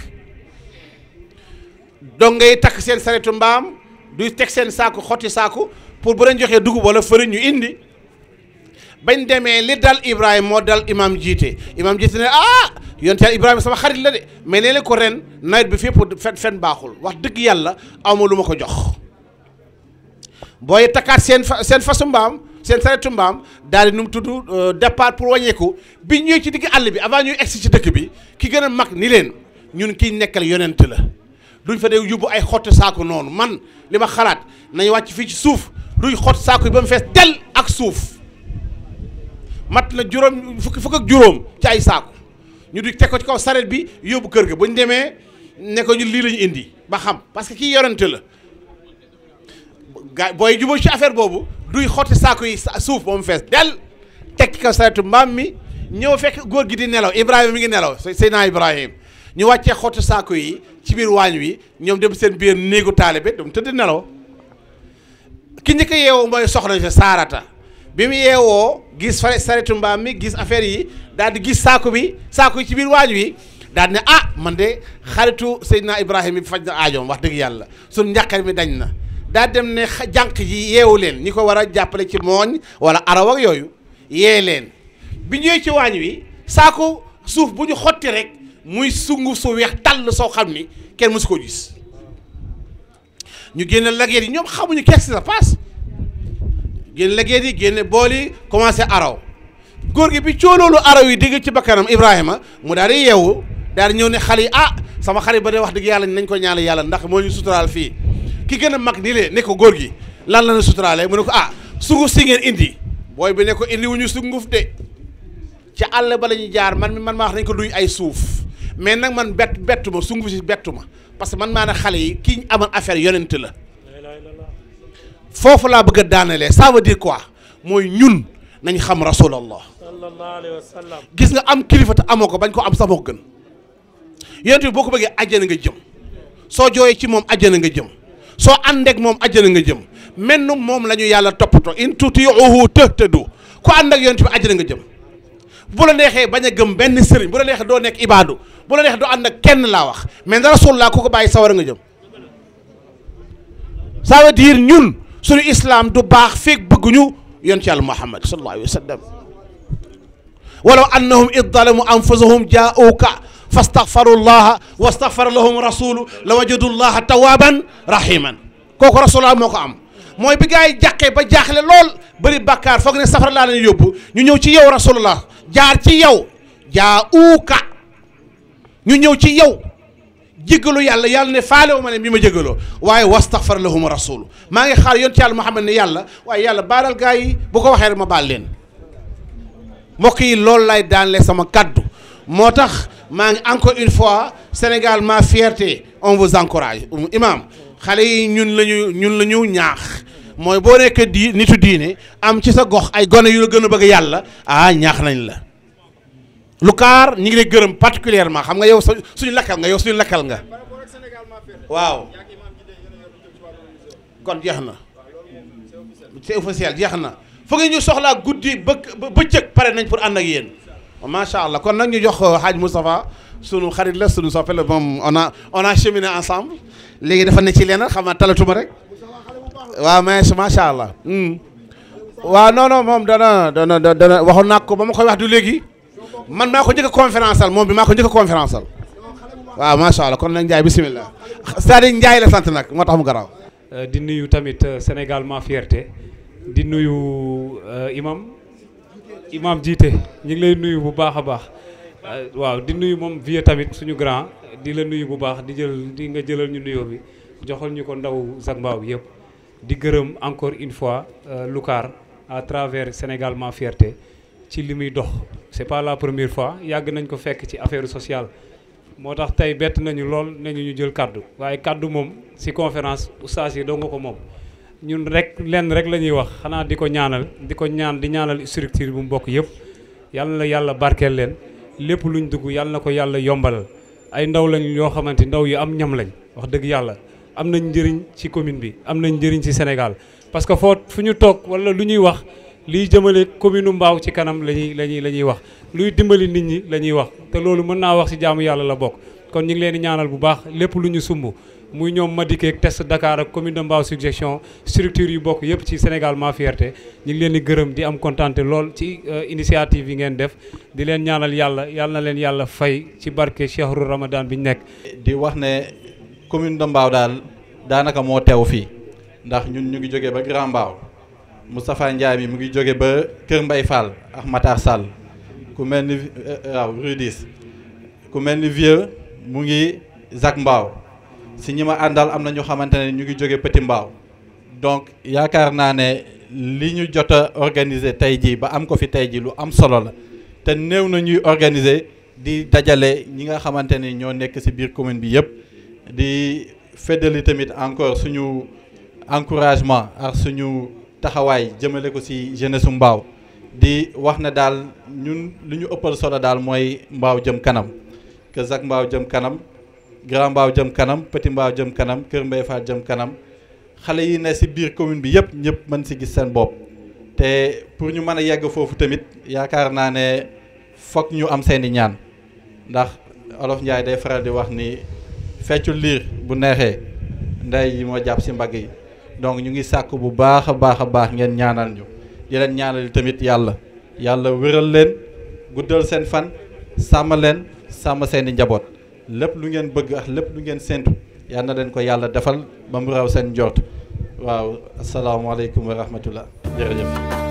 donc ngay takk seen saretu mbaam du teg seen saaku xotti saaku pour bu leen joxee dugub wala fëriñ ñu indi bañ demee li dal Ibrahima moo dal imam jiite ne yonte yàlla Ibrahima sama xarit la de mais nee ko ren nawet bi fépp fen baaxul wax dëgg yàlla awma lu ma ko jox booy takkaat seen fasu mbaam seen saretu mbaam daal di nu mu tudd départ pour wàññeeku bi ñëwee ci digg àll bi avant ñuy egsi ci dëkk bi ki gën a mag ni leen ñun kiy nekkal yonent la duñ fa dee yóbbu ay xotti saako noonu man li ma xalaat nañ wàcc fii ci suuf duñ xott saako yi ba mu fees del ak suuf mat na fukk ak juróom ci ay saako ñu di teg ko ci kaw saret bi yóbbu kër ga bu ñu demee ne ko ñun lii la ñu indi ba xam parce que kii yonent la gaa booy jubóo ci affaire boobu duy xotti saako yi suuf ba mu fees del teg ci kaw saretu mbaam mi ñëw fekk góor gi di nelaw Ibrahima mi ngi nelaw Seydina Ibrahim ñu wàccee xotti saako yi ci biir waañ wi ñoom dem seen biir néegu taalibe dem tëdd nelaw ki njëkk a yeewoo mooy soxna si Saarata bi mu yeewoo gis saretu mbaam mi gis affaire yi daal di gis saako yi ci biir waañ wi daal ne man de xaritu Seydina Ibrahima bi faj na aajoom wax dëgg yàlla suñ njàqar mi dañ na daa dem ne jànq ji yeewu leen ñi ko war a jàppale ci mooñ wala araw ak yooyu yee leen bi ñëwee ci waañ wi saako suuf bu ñu xotti rek muy sunguf su weex tàll soo xam ni kenn mësu ko gis ñu génne lageet yi ñoom xamuñu qu'est-ce qui se passe génne lageet yi génne bool yi commencé araw góor gi bi cooloolu araw yi dégg ci bakkanam Ibrahima mu daal di yeewu daal di ñëw ne xale yi sama xale ba de wax dëgg yàlla nañ ko ñaanal yàlla ndax moo ñu suturaal fii ki gën a mag ni lee ne ko góor gi lan la ñu suturaale mu ne ko sunguf si ngeen indi booy bi ne ko indi wuñu sunguf de ca àll ba la ñuy jaar man maa wax nañ ko duy ay suuf mais nag man bettu ma sunguf si bettu ma parce que man maa ne xale yi ki ñu amoon affaire yonent la foofu laa bëgg a daanalee ça veut dire quoi mooy ñun nañ xam rasulallah sallallahu alayhi wa sallam gis nga am kilifa te amoo ko bañ ko am sax moo ko gën yonent bi boo ko bëggee àjjana nga jëm soo jooyee ci moom àjjana nga jëm soo àndeek moom àjjana nga jëm menn moom la ñu yàlla toppatoo in tutiuhu tahtadu ku ànd ak yonent bi àjjana nga jëm bu la neexee bañ a gëm benn sëriñ bu la neexee doo nekk ibaadu bu la neexee doo ànd ak kenn laa wax mais rasulullah ku ko bàyyi sawara nga jëm ça veut dire ñun suñu islam du baax feeg bëgguñu yonent yàlla Muhammad sallallahu alayhi wa sallam walaw annahum id zalamu anfusahum jaa'uuka fastaghfaru llaha wastaghfara lahum rasulu la wajadu llaha tawaban rahiman kooku rasulullah moo ko am mooy bi gaa yi jàqee ba jaaxle lool bëri bàkkaar foog ne safara laa leen yóbbu ñu ñëw ci yow rasulullah jaar ci yow jaa'uuka ñu ñëw ci yow jéggalu yàlla ne faale wu ma ne mi ma jéggaloo waaye wastaghfara lahum rasulu maa ngi xaar yonent yàlla Muhammad ne yàlla waaye yàlla baalal gaa yi bu ko waxee rek ma baal leen mbokk yi loolu lay daanle sama kaddu moo tax maa ngi encore une fois Sénégal ma fierté on vous encourage imam xale yi ñun la ñu ñaax mooy boo nekk nitu diine am ci sa gox ay gone yu la gën a bëgg yàlla ñaax nañ la Lukaar ñi ngi lay gërëm particulièrement xam nga yow suñu lakkal nga waaw kon jeex na c'est officiel jeex na foog ñu soxlaa guddi bëccëg pare nañ pour ànd ak yéen macha allah kon nag ñu jox Hadj Moustapha sunu xarit la sunu soppe la moom on a cheminé ensemble léegi dafa ne ci leneen xam naa talatuma rek waaw mais macha allah waaw non moom dana waxoon naa ko ba ma koy wax du léegi man maa ko njëkk a conférence al moom bi maa ko njëkk a conférence al waaw macha allah kon nag Ndiaye bisimilah c'est-à-dire Ndiaye la sant nag moo tax mu garaaw. di nuyu tamit Sénégal ma fierté di nuyu imam jiite ñu ngi lay nuyu bu baax a baax waaw di nuyu moom vieux tamit suñu grand di la nuyu bu baax di nga jëlal ñu nuyoo bi joxal ñu ko ndaw Zac Mbao yëpp di gërëm encore une fois Lucar à travers Sénégal ma fierté ci li muy dox c'est pas la première fois yàgg nañ ko fekk ci affaire sociale moo tax tey bett nañu lool nañu ñu jël kaddu waaye kaddu moom si conférence oustaz yi doo nga ko moom ñun rek lenn rek la ñuy wax xanaa di ko ñaanal di ñaanal structure bu mu bokk yëpp yàlla na yàlla barkeel leen lépp luñ dugg yàlla na ko yàlla yombalal ay ndaw lañ yoo xamante ndaw yu am ñam lañ wax dëgg yàlla am nañ njëriñ ci commune bi am nañ njëriñ ci Sénégal parce que fu ñu toog wala lu ñuy wax liy jëmale commune Mbao ci kanam la ñuy wax luy dimbali nit ñi la ñuy wax te loolu mën naa wax ci jaamu yàlla la bokk kon ñu ngi leen di ñaanal bu baax lépp lu ñu sumb muy ñoom Madické ak test Dakar ak commune de Mbao suggestion structure yu bokk yëpp ci Sénégal ma fierté ñu ngi leen di gërëm di am kontaante lool ci initiative yi ngeen def di leen ñaanal yàlla na leen yàlla fay ci barke Chehru Ramadan bi ñu nekk. di wax ne commune de Mbao daal daanaka moo teew fii ndax ñun ñu ngi jógee ba Grand Mbao Moustapha Ndiaye mi mu ngi jóge ba Kër Mbay Fall ak Matar Sall ku mel ni waaw Rudis ku mel ni Vieux mu ngi Zac Mbao si ñi ma àndal am na ñu xamante ne ñu ngi jóge Petit Mbao donc yaakaar naa ne li ñu jot a organiser tey jii ba am ko fi tey jii lu am solo la te néew na ñuy organiser di dajale ñi nga xamante ni ñoo nekk si biir commune bi yëpp di feddali tamit encore suñu encouragement ak suñu taxawaay jëmale ko ci jeunesse Mbao di wax ne daal ñun lu ñu ëppal solo daal mooy Mbao jëm kanam que Zac Mbao jëm kanam Grand Mbao jëm kanam Petit Mbao jëm kanam Kër Mbay Fall jëm kanam xale yi ne ci biir commune bi yëpp ñëpp mën ci gis seen bopp te pour ñu mën a yegg foofu tamit yaakaar naa ne fokk ñu am seeni ñaan ndax Olof Njaay day faral di wax ni feccu liir bu neexee ndey yi moo jàpp ci mbagg yi donc ñu ngi sàkk bu baax a baax ngeen ñaanal ñu di leen ñaanal tamit yàlla wéral leen guddal seen fan sàmm leen sàmm seeni njaboot lépp lu ngeen bëgg ak lépp lu ngeen séntu yal na leen ko yàlla defal ba mu raw seen njort waaw asalaamaaleykum wa rahmatullah jërëjëf.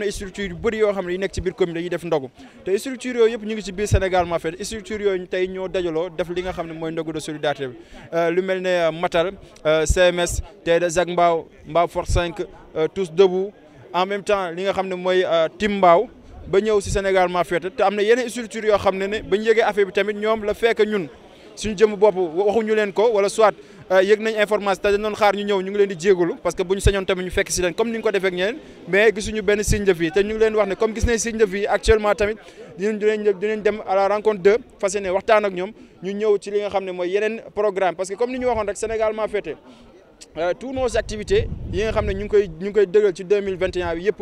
na structure yu bëri yoo xam ne yi nekk ci biir commune dañuy def ndogu te structure yooyu yëpp ñu ngi ci biir Sénégal maa fait structure yooyu tey ñoo dajaloo def li nga xam ne mooy ndogu de solidarité bi lu mel ne Matal CMS TD Zac Mbao Mbao Force 5 Tous Debout en même temps li nga xam ne mooy Tim Mbao ba ñëw si Sénégal maa fait te am na yeneen structure yoo xam ne bañ yëgee affaire bi tamit ñoom la fekk ñun suñu jëm bopp waxuñu leen ko wala soit yëg nañ information te dañu doon xaar ñu ñëw ñu ngi leen di jégalu parce que bu ñu sañoon tamit ñu fekk si leen comme ni ñu ko defee ak ñeneen mais gisuñu benn signe de vie te ñu ngi leen wax ne comme gis nañ signe de vie actuellement tamit dinañ dem à la rencontre de fas yéene waxtaan ak ñoom ñu ñëw ci li nga xam ne mooy yeneen programme parce que comme ni ñu waxoon rek Sénégal maa féete tous nos activités yi nga xam ne ñu ngi koy dëggal ci 2021 bi yëpp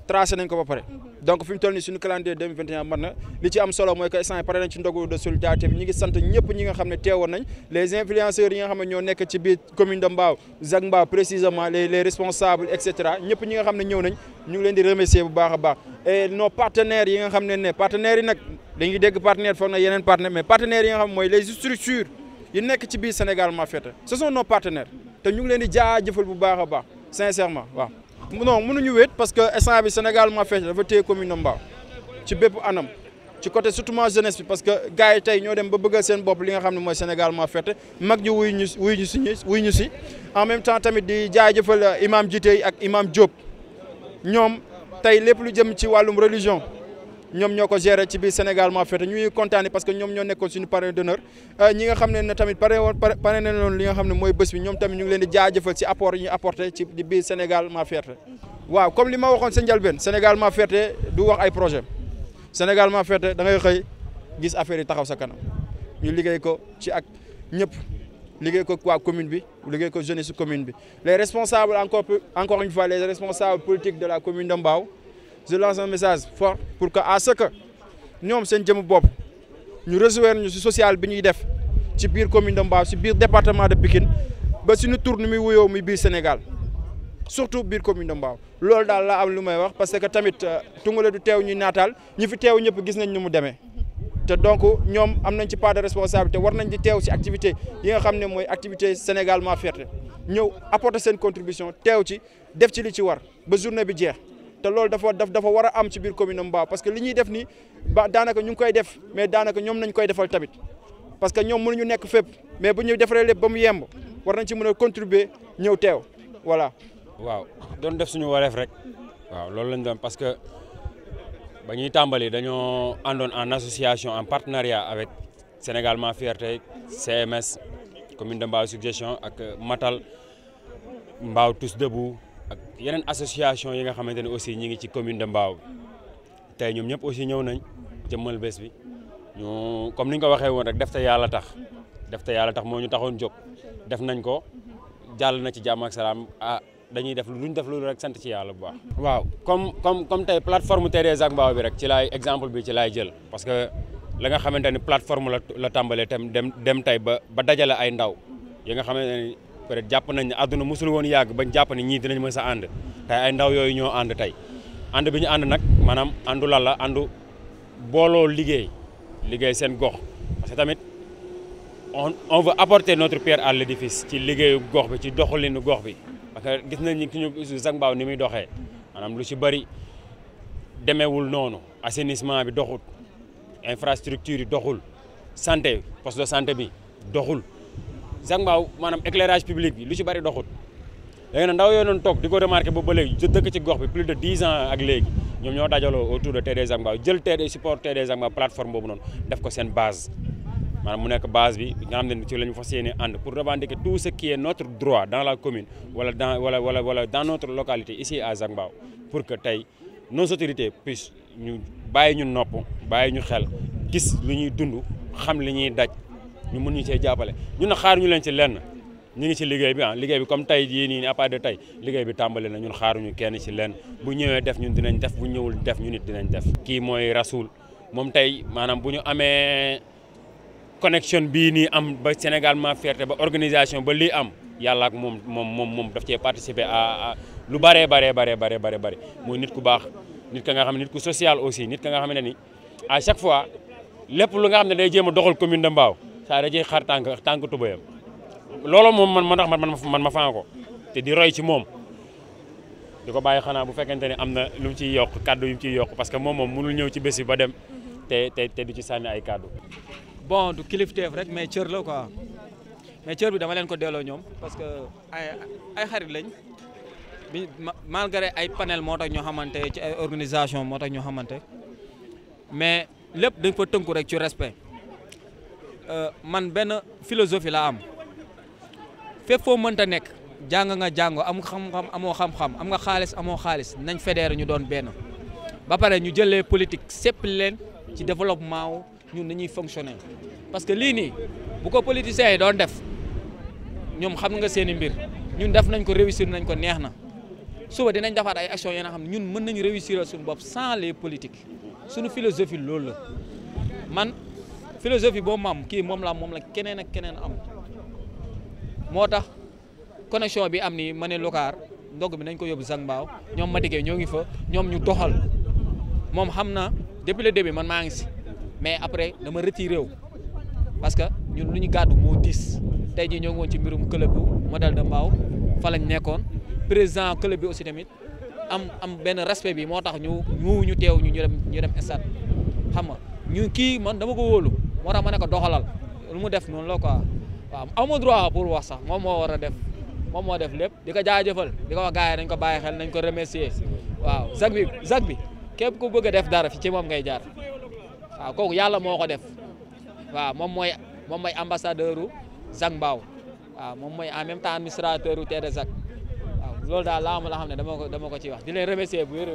tracé nañ ko ba pare donc fi mu toll nii suñu calendrier 2021 man na li ci am solo mooy que instant pare nañ ci ndogu de solidarité bi ñi ngi sant ñëpp ñi nga xam ne teewoon nañ les influenceurs yi nga xam ne ñoo nekk ci biir commune de Mbao Zac Mbao précisément les responsables et cetera ñëpp ñi nga xam ne ñëw nañ ñu ngi leen di remercier bu baax a baax et nos partenaires yi nga xam ne partenaires yi nag dañuy dégg partenaire foog na yeneen partenaire mais partenaires yi nga xam mooy les structures yi nekk ci biir Sénégal maa féete ce sont nos partenaires te ñu ngi leen di jaajëfal bu baax a baax sincèrement waaw non mënuñu wéet parce que instant bi Sénégal maa féete dafa téye commune de Mbao ci bépp anam ci côté surtout jeunesse bi parce que gars yi tey ñoo dem ba bëggal seen bopp li nga xam ne mooy Sénégal maa féete mag ñi wuy ñu si en même temps tamit di jaajëfal imam Jité ak imam Diop ñoom tey lépp lu jëm ci wàllum religion ñoom ñoo ko géré ci biir Sénégal maa féete ñuy kontaane parce que ñoom ñoo nekkoon suñu parrain d'honneur ñi nga xam ne tamit pare na loon li nga xam ne mooy bés bi ñoom tamit ñu ngi leen di jaajëfal ci apport yi ñu apporté ci biir Sénégal maa féete waaw comme li ma waxoon sa njëlbeen Sénégal maa féete du wax ay projet Sénégal maa féete da ngay xëy gis affaire yi taxaw sa kanam ñu liggéey ko ci ak ñëpp liggéey ko waa commune bi liggéey ko jeunesse commune bi les responsables encore une fois les responsables politiques de la commune de Mbao je lance un message fort pour que à ce que ñoom seen jëmu bopp ñu recevoir ñu ci social bi ñuy def ci biir commune de Mbao ci biir département de Pikine ba suñu tour ni muy wuyoo muy biir Sénégal surtout biir commune de Mbao loolu daal laa am lu may wax parce que tamit Tungale du teew ñuy naataal ñi fi teew ñëpp gis nañ ni mu demee te donc ñoom am nañ ci part de responsabilité war nañ di teew ci activité yi nga xam ne mooy activité Sénégal maa féete ñëw apporter seen contribution teew ci def ci li ci war ba journée bi jeex te loolu dafa war a am ci biir commune Mbao parce que li ñuy def nii ba daanaka ñu ngi koy def mais daanaka ñoom nañ koy defal tamit parce que ñoom mënuñu nekk fépp mais bu ñu defaree lépp ba mu yemb war nañ ci mën a contribuer ñëw teew voilà. waaw doon def suñu wareef rek waaw loolu lañ doon parce que ba ñuy tàmbali dañoo àndoon en association en partenariat avec Sénégal maa fierté CMS commune de Mbao suggestion ak Matal Mbao Tous Debout ak yeneen association yi nga xamante ne aussi ñi ngi ci commune de Mbao tey ñoom ñëpp aussi ñëw nañ jëmmal bés bi ñu comme ni ñu ko waxee woon rek def te yàlla tax moo ñu taxoon jóg def nañ ko jàll na ci jàmm ak salaam dañuy def luñ def loolu rek sant ci yàlla bu baax. waaw comme tey plateforme TD Zac Mbao bi rek ci laay exemple bi ci laay jël parce que la nga xamante ni plateforme la tàmbalee tam dem tey ba dajale ay ndaw yi nga xamante ne peut-être jàpp nañ ne àdduna mosul woon yàgg bañ jàpp ne ñii dinañ mës a ànd tey ay ndaw yooyu ñoo ànd tey ànd bi ñu ànd nag maanaam àndu lan la àndu booloo liggéey seen gox parce que tamit on veut apporter notre pierre à l'édifice ci liggéeyu gox bi ci doxalinu gox bi. parce que gis nañ ni ki ñu Zac Mbao ni muy doxee maanaam lu ci bëri demeewul noonu assainissement bi doxul infrastructure yi doxul santé poste de santé bi doxul Zac Mbao maanaam éclairage public bi lu ci bëri doxul léegi nag ndaw yooyu noonu toog di ko remarqué boobu ba léegi dëkk ci gox bi plus de 10 ans ak léegi ñoom ñoo dajaloo autour de TD Zac Mbao jël TD support TD Zac Mbao plateforme boobu noonu def ko seen base maanaam mu nekk base bi nga xam ne ci la ñu fas yéene ànd pour revendiquer tout ce qui est notre droit dans la commune wala dans notre localité ici à Zac Mbao pour que tey nos autorités puissent ñu bàyyi ñu nopp bàyyi ñu xel gis lu ñuy dund xam li ñuy daj ñu mën ñu cee jàppale ñun na xaaruñu leen ci lenn ñu ngi ci liggéey bi liggéey bi comme tey jii nii à part de tey liggéey bi tàmbali na ñun xaaruñu kenn ci lenn bu ñëwee def ñun dinañ def bu ñëwul def ñu nit dinañ def. kii mooy Rasoul moom tey maanaam bu ñu amee connexion bii nii am ba Sénégal maa fierté ba organisation ba lii am yàlla ak moom daf cee participer à lu bëree bëri mooy nit ku baax nit ka nga xam ne nit ku social aussi nit ka nga xam ne ni à chaque fois lépp lu nga xam ne day jéem a doxal commune de Mbao saa da ciy xar tànk tubayam loolu moom man ma fan ko te di roy ci moom di ko bàyyi xanaa bu fekkente ne am na lu mu ciy yokk kàddu yu mu ciy yokk parce que moom mënul ñëw ci bés yi ba dem te du ci sànni ay kàddu. bon du kilifteef rek mais cër la quoi mais cër bi dama leen ko delloo ñoom parce que ay xarit lañ bi malgré ay panel moo tax ñoo xamante ci ay organisation moo tax ñoo xamante mais lépp dañ fa tënku rek ci respect man benn philosophie la am fépp foo mënta nekk jàng nga jàngo am xam-xam amoo xam-xam am nga xaalis amoo xaalis nañ fédéré ñu doon benn ba pare ñu jëlee politique sépp leen ci développement wu ñun dañuy fonctionner parce que lii nii bu ko politiciens yi doon def ñoom xam nga seen i mbir ñun def nañ ko réussir nañ ko neex na suba dinañ defaat ay actions yoo xam ne ñun mën nañu réussir suñu bopp sans les politiques suñu philosophie loolu la man philosophie boobu ma am kii moom la keneen ak keneen am moo tax connexion bi am ni ma ne Lokaar ndog bi nañ ko yóbbu Zac Mbao ñoom Madické ñoo ngi fa ñoom ñu doxal moom xam na depuis le début man maa ngi si mais après dama retiré wu parce que ñun lu ñu gàddu moo diis tey jii ñoo ngi woon ci mbirum club bu modèle de Mbao fa lañ nekkoon président club bi aussi tamit am benn respect bi moo tax ñu teew ñu dem stade xam nga ñu kii man dama ko wóolu moo tax ma ne ko doxalal lu mu def noonu la quoi waaw amoo droit pour wax sax moom moo war a def moom moo def lépp di ko jaajëfal di ko wax gars yi nañ ko bàyyi xel nañ ko remercier waaw Zac bi képp ku bëgg a def dara fi ci moom ngay jaar waaw kooku yàlla moo ko def waaw moom mooy ambassadeur u Zac Mbao waaw moom mooy en même temps administrateur u Terre Zac waaw loolu daal laa xam ne dama ko ciy wax di leen remercier bu wér